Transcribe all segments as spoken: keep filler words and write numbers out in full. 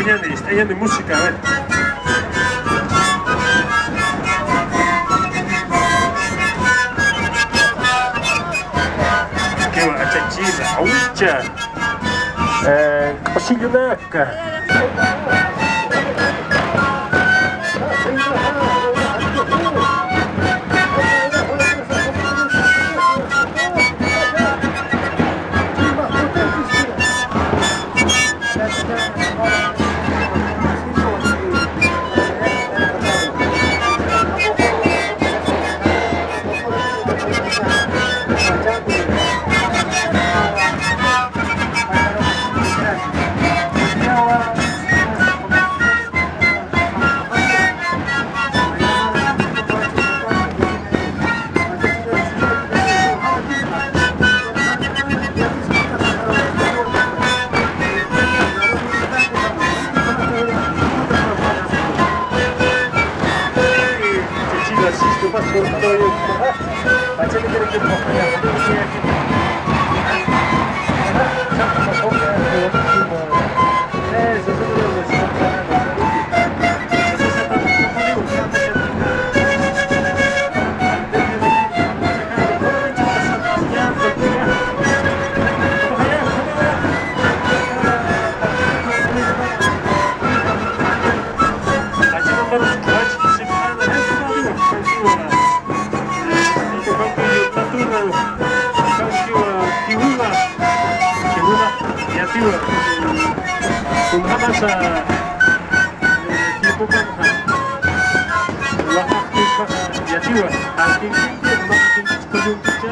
Está lleno de música, a ver. Qué va, achachila, aucha. Eh, k'usillunak. Kunjamasa, eh, tiempokanxa, waqaqt'inxa yatiwa, arkinkinti, waqaqtinkichkuyunkicha,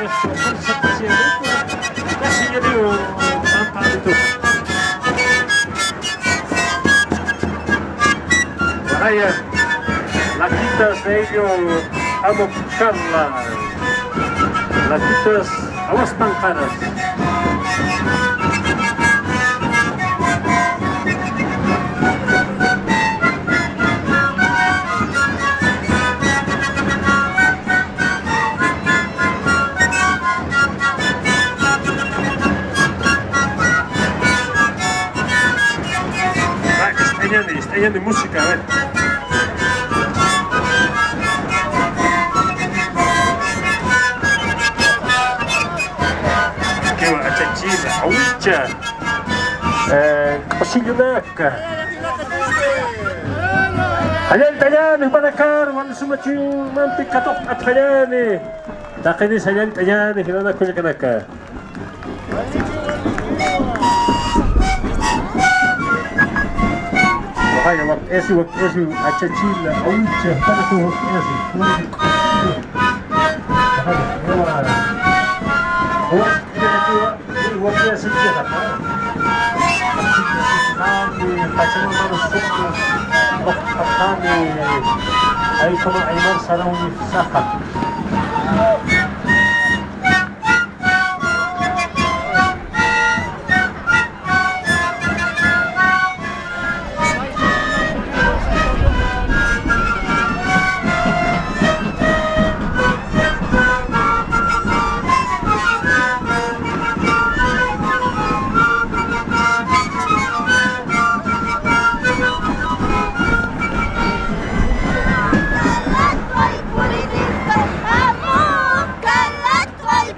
esto, fuerza pasiya, casi yatiwa, pampa, Waraya, lakitas de ello, amo Carla. Lakitas, awas panqaras. Va, está lleno, está lleno de música, a ver. Qué va, achachila, aucha. Eh, k'usillunak. Jallallt'añäni, jupanakar, wal suma chuymanpi katuqt'atxañäni. Taqinis jallallt'añäni, jilanaka kullakanaka. Waqaya, wakt'asi, wakt'asi, achachila, aucha, jupanaka wakt'asi. Waqaya, wakt'asi. Uy, wakiya sinchixa. Sinchi, sinchi, Pachamamar suma, uqt'apxani, aykhama aymar sarawni saxa.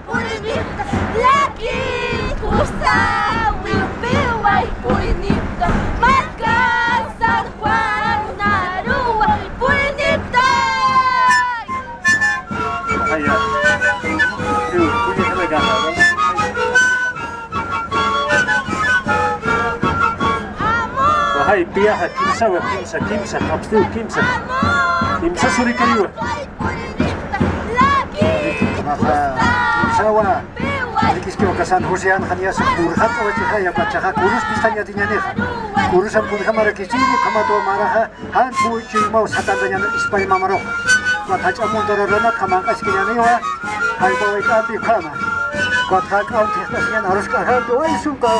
Purinipta, llaki kusawiw piway purinipta, marka San Juan aruway purinipta. Aya. Waxay, piyaxa, kimsawa, kimsa, kimsa, apstu, kimsa. Kimsa surikariwa. Kimsawa. Alikiski uka San José anxaniyasa kurxat uwachixaya pachaxa kurus pistañatiñanixa. Kurusan kunjamarakisini, ukhamatwa maraxa, jan phuy chuymaw satantañana ispay mamarux. Ukat jach'a munta ruranakxa manq'askiñaniwa, jallp'awayk'ampi ukhama. Ukat jak'aw thixt'asiñan arusk'ajanpi, way sunka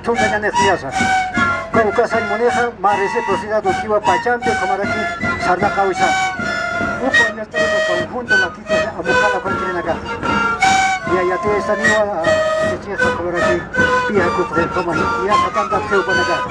thuntañanix niyasa. Uka, uka San Munixa, mä reciprocidad utjiwa pachampi, ukhamaraki sarnaqawisan. Uka ñat'aruka conjunto la Amuqala ukankirinakaxa. Ya, yatiyasaniwa, chichixa, ukhamaraki, piya kutxi, ukhamaraki, ya, satantax ukanakaxa.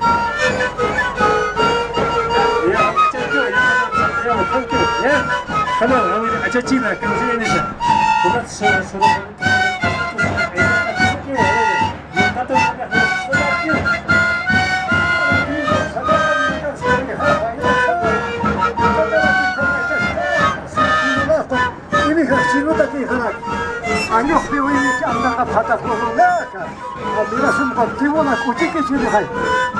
Ya, ya, ya, ya, ya. Hello, a ver, achachila, que no se llame esa. Una, su, su, Ini jaqchinuta ki jarak. Añuqpi wini ki antaqa phatas wawinaka. Admiración contigo la kuchiki chirixay.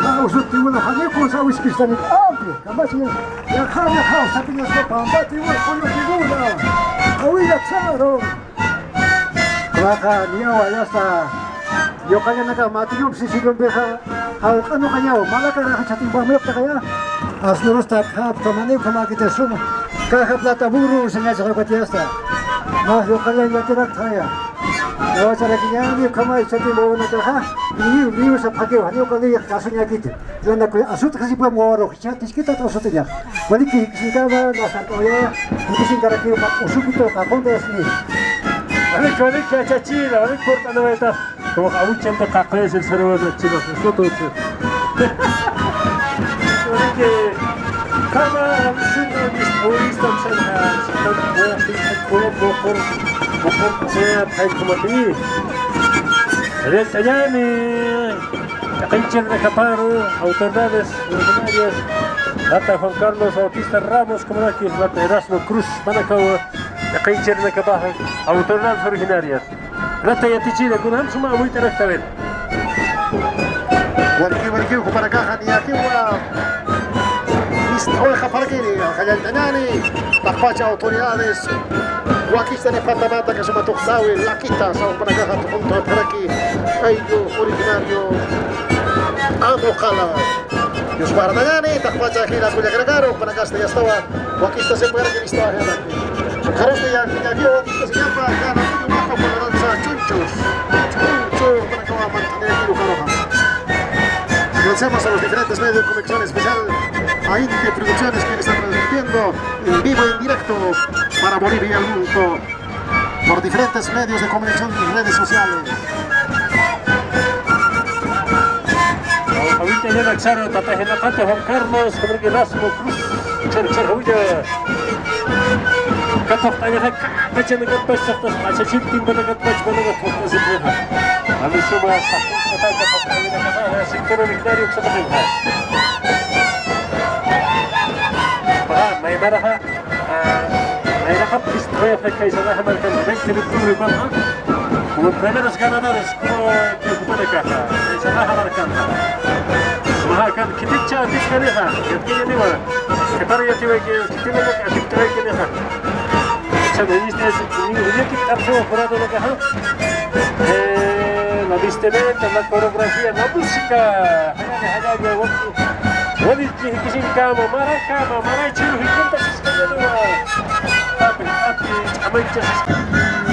Na usu tiwuna jani kunsa wiskistani. Ampi, kamachi. Ya jani jausa piñasqa pamba tiwuna kuyu tiwuna. Awila charo. Waqa, niyawa, ya está. Yuqallanaka matiyumpi sisilumpixa, jawq'anuqañaw, malaka raxa chatimpamuyuqtaqaya. Asnurusta khapta, maniw khamakita suma. Caja plata burro, señacha jawkati ya está. Mas yuqallan yatirakthaya. Yawacharakiñani khamay chatimpawanakaxa. Niw, niw saphakiw, janiw qaliya kasuñakiti. Yana kuya asut kasi pa muaro, cha tiskita asut ya. Wali ki sinkama, na santoya, ki sinkara ki ma usukuto ka konta yasni. Wali ki, wali ki achachila, wali ki corta no veta. Como abuchante kaqes el sarawa na chila, suto che. Wali ki, kama, abuchante, abuchante, abuchante, abuchante, abuchante, abuchante, abuchante, abuchante, abuchante, abuchante, abuchante, abuchante, abuchante, abuchante, Q'inchirnakaparu, autoridades originarias, lata Juan Carlos Bautista Ramos, kumaraki, lata Erasmo Cruz, manakawa, q'inchirnakapaxa, autoridades originarias. Lata yatichira, kunam suma awitaraktawen. Walki, walki, jupanakaxa, niyakiwa. Ist'awayxaparakini, qallallt'añani, taqpacha autoridades, wakichtani patamata kasuma tuqtawi, lakita, sawpanakaxa tuqunta paraki, ayllu originario, amo qala. Yuspartañani, taqpacha jila kullakanakaru, panakasta yastawa, wakista se puede que listo ajena. Karosta ya, ya vio, wakista se llama, ya no, no, no, no, no, no, chunchos, chunchos, panakawa, mantener, Agradecemos a los diferentes medios de comunicación, en especial a Inti Producciones, quien está transmitiendo en vivo, en directo para Bolivia y el mundo, por diferentes medios de comunicación y redes sociales. Awinta yana aksaro, tata jilata Juan Carlos, Jorge Erasmo Cruz, char, char, huya. Katuqt'añaxa, kachanakat pach, taqtas, achachit, timpanakat pach, manakat pach, taqtas, taqtas. Ami suma, saqt'añaxa, katuqt'añaxa, sector originario, katuqt'añaxa. Paxa, maymaraxa, ah, mayraxa, pist'añaxa, kaysaxa, markan, veinte de octubre, paxa. Como primeros ganadores, como que ocupan la caja, kaysaxa, markan. Maxa, kan, kiticha, kiticha, kanixa, yatkiñaniwa. Qhiparu yatiwayki, khitinaka atipt'awaykinixa. Chhana, iñisti, iñisti, jurado nakaxa. Eh, la vestimenta, la coreografía, la música. Jayani, jayani, wali, wali, jikisinkama, marakama, marachiru, jikunta, siskañaniwa. Api, api, amaycha, siskañaniwa.